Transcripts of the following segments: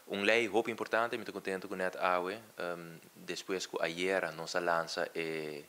Un lei hopi importante, mi ta kontentu ku net awe, despues ku ayera nos a lansa e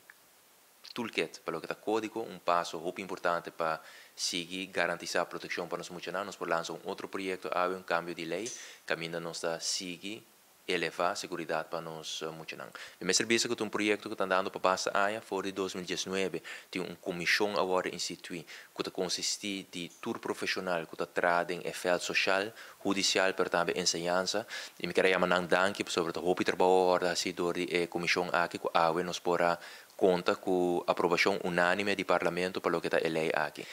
toolkit pa loke ta kódigo, un paso hopi importante pa sigui garantisá protekshon pa nos muchanan, nos por lansa un otro proyekto awe, un kambio di lei, kaminda nos ta sigui elevá seguridat pa nos muchanan. Mi mester bisa ku ta un proyekto ku ta andando pa basta aña, for di 2019 tin un komishon a wòrdu instituí ku ta konsistí di tur profeshonal ku ta traha den e vèlt soshal, hudisial pero tambe enseñansa i mi kier a yama nan danki pasobra ta hopi trabou a wòrdu hasí dor di e komishon aki ku awe nos por a konta ku aprobashon unánime di Parlamento pa loke ta e lei aki.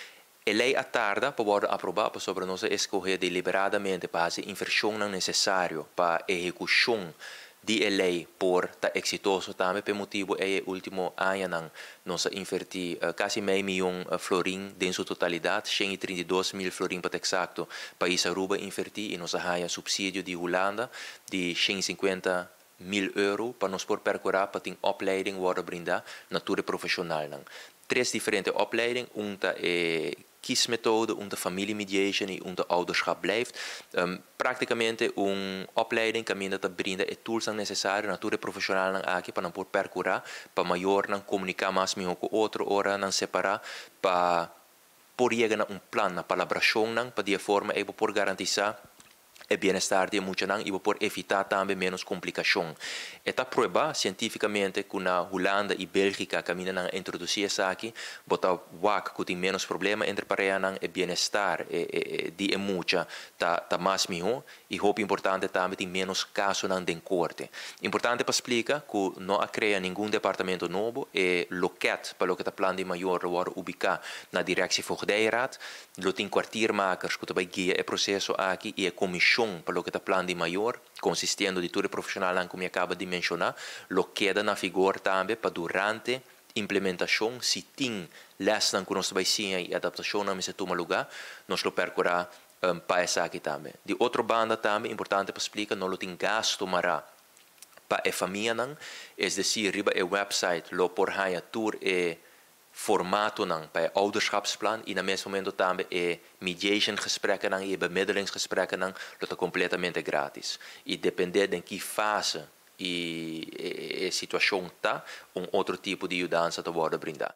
E lei a tarda pa wòrdu aprobá pasobra nos a eskohé deliberadamente pa hasi invershonnan nesesario pa ehekushon di e lei por ta eksitoso tambe. P'e motibu ei e último añanan nos a invertí kasi mei miyon florin den su totalidat, 132.000 florin pa ta eksakto, pais Aruba a invertí i nos a haña supsidio di Hulanda di 150.000 euro pa nos por perkurá pa tin opleiding wòrdu brindá na tur e profeshonalnan. Tres diferente opleiding, un ta e kiesmethode, un ta familie mediation i un ta ouderschap blijft. Praktikamente un opleiding kaminda ta brinda e toolsnan nesesario na tur e profeshonalnan aki pa nan por perkurá pa mayornan komuniká mas mihó ku otro ora nan separá, pa por yega na un plan, na palabrashonnan pa di e forma ei bo por garantisá e bienestar di e muchanan i bo por evitá tambe ménos komplikashon. E ta pruebá sientífikamente ku na Hulanda i Bélgika kaminda nan a introdusí esaki, bo ta wak ku tin ménos problema entre parehanan, e bienestar di e mucha ta mas mihó i hopi importante tambe tin ménos kasonan den korte. Importante pa splika ku no a krea ningun departamento nobo, e lokèt pa loke ta plan di mayor lo wòrdu ubiká na Directie Voogdijraad. Lo tin kwartiermakers ku ta bai guia e proseso aki i e komishon pa loke ta plan di mayor, konsistiendo di tur e profeshonalnan ku mi a kaba di menshoná, lo keda na vigor tambe pa durante implementashon si tin lèsnan ku nos ta bai siña i adaptashonnan mester tuma lugá, nos lo perkurá pa esaki tambe. Di otro banda tambe importante pa splika no lo tin gasto mará pa e famianan, es desir riba e wèpsait lo por haña tur e formatonan pa e ouderschapsplan i na mes momento tambe e mediation gesprekkennan i e bemiddelingsgesprekkennan lo ta kompletamente gratis. I dependé den ki fase i e situashon ta, un otro tipo di yudansa ta wòrdu brindá.